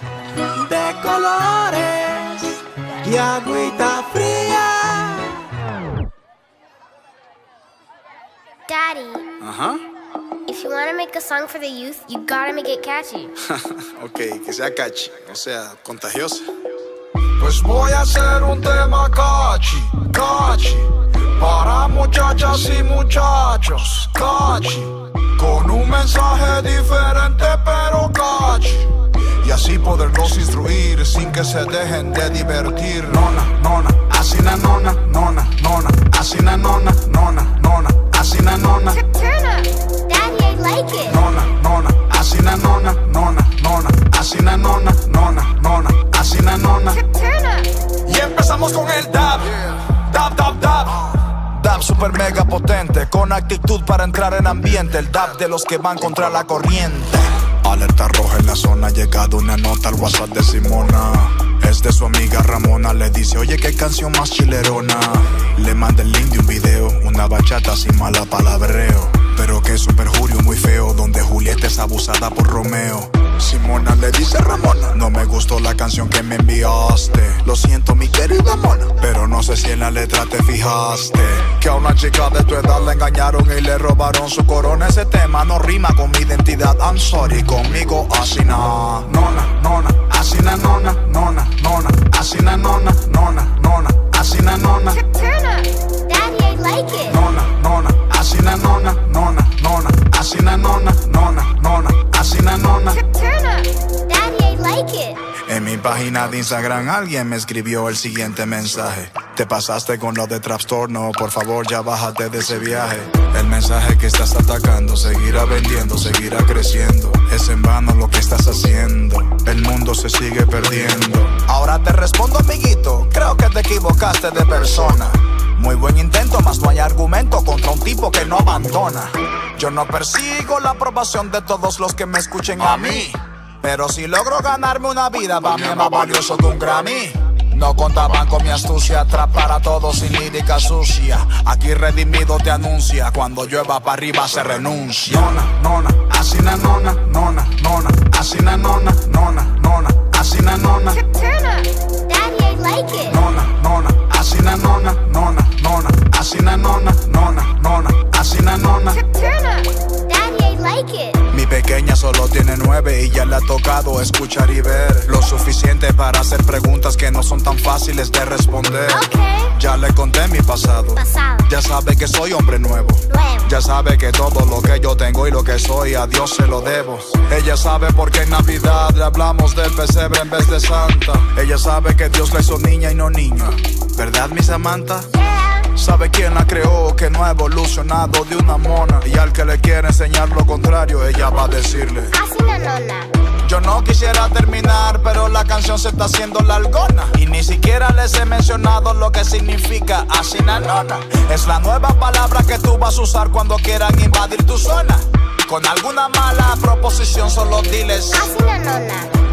de colores y agüita fría. Daddy. Ajá. If you want to make a song for the youth, you gotta make it catchy. Ok, que sea catchy, o sea, contagiosa. Pues voy a hacer un tema catchy, catchy, para muchachas y muchachos, catchy, con un mensaje diferente pero catchy, y así poderlos instruir sin que se dejen de divertir. Nona, nona, así na nona, nona, nona, así na nona, nona, nona, así na nona. Turn up. Daddy, I like it. Nona, nona, así na nona, nona, nona, así na nona, nona, nona, así na nona. Turn up. Y empezamos con el dab, dab, dab, dab. Dab super mega potente, con actitud para entrar en ambiente. El dab de los que van contra la corriente. Alerta roja en la zona, ha llegado una nota al WhatsApp de Simona. Es de su amiga Ramona, le dice, oye, qué canción más chilerona. Le manda el link de un video, una bachata sin mala palabreo. Pero que es un perjurio muy feo, donde Julieta es abusada por Romeo. Simona le dice a Ramona, no me gustó la canción que me enviaste. Lo siento, mi querida mona, pero no sé si en la letra te fijaste. Que a una chica de tu edad la engañaron y le robaron su corona. Ese tema no rima con mi identidad. I'm sorry, conmigo así no. Nona, nona, así na nona, nona, nona, así na nona, nona, nona, así na nona. Turn up. Daddy, I like it. Nona, nona, así na nona, nona, nona, así na nona, nona, nona, así na nona. Turn up. Daddy, I like it. En mi página de Instagram alguien me escribió el siguiente mensaje. Te pasaste con lo de trastorno, por favor ya bájate de ese viaje. El mensaje que estás atacando seguirá vendiendo, seguirá creciendo. Es en vano lo que estás haciendo, el mundo se sigue perdiendo. Ahora te respondo, amiguito, creo que te equivocaste de persona. Muy buen intento, mas no hay argumento contra un tipo que no abandona. Yo no persigo la aprobación de todos los que me escuchen a mí. Pero si logro ganarme una vida, pa' mí es más valioso que un Grammy. No contaban con mi astucia, atrapar a todos sin lírica sucia. Aquí Redimido te anuncia, cuando llueva pa' arriba se renuncia. Nona, nona, así na nona, nona, nona, así na nona, nona, nona, así na nona. Turn up. Daddy, I like it. Nona, nona, así na nona, nona, nona, así na nona, nona, nona, así na nona. Turn up. Daddy, I like it. Mi pequeño pequeña solo tiene nueve y ya le ha tocado escuchar y ver lo suficiente para hacer preguntas que no son tan fáciles de responder. Ya le conté mi pasado. Ya sabe que soy hombre nuevo. Ya sabe que todo lo que yo tengo y lo que soy a Dios se lo debo. Ella sabe por qué en Navidad le hablamos del pesebre en vez de Santa. Ella sabe que Dios la hizo niña y no niño. ¿Verdad, mi Samantha? Sabe quién la creó, que no ha evolucionado de una mona. Y al que le quiere enseñar lo contrario, ella va a decirle. Yo no quisiera terminar, pero la canción se está haciendo largona. Y ni siquiera les he mencionado lo que significa asinanona. Es la nueva palabra que tú vas a usar cuando quieran invadir tu zona. Con alguna mala proposición solo diles.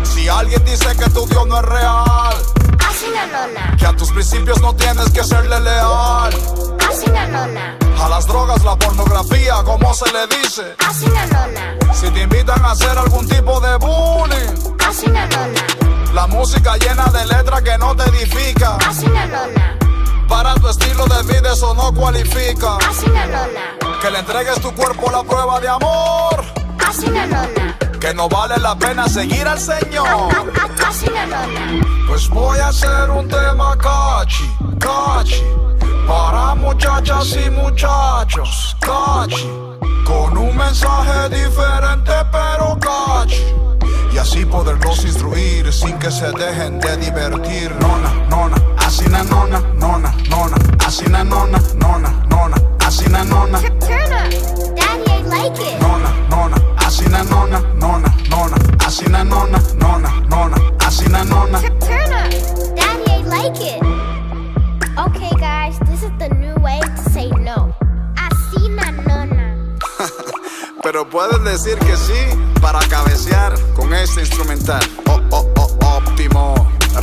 Si alguien dice que tu Dios no es real, que a tus principios no tienes que serle leal. A las drogas, la pornografía, como se le dice. Si te invitan a hacer algún tipo de bullying, la música llena de letras que no te edifica. Para tu estilo de vida eso no cualifica. Que le entregues tu cuerpo a la prueba de amor. Que no vale la pena seguir al Señor. Pues voy a hacer un tema cachi, cachi. Para muchachas y muchachos, cachi. Con un mensaje diferente pero cachi. Y así poderlos instruir sin que se dejen de divertir. Nona, nona, así na nona, nona, nona. Así na nona, nona, nona. Así na nona. Turn up. Daddy, I like it. Nona, nona, así na nona, nona, nona. Así na nona, nona, nona. Así na nona. Turn up. Daddy, I like it. Okay, guys, this is the new way to say no. Así na nona. Pero puedes decir que sí para cabecear con este instrumental. Oh, oh, oh, óptimo.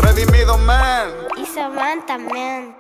Redimido man. Y Samantha, man.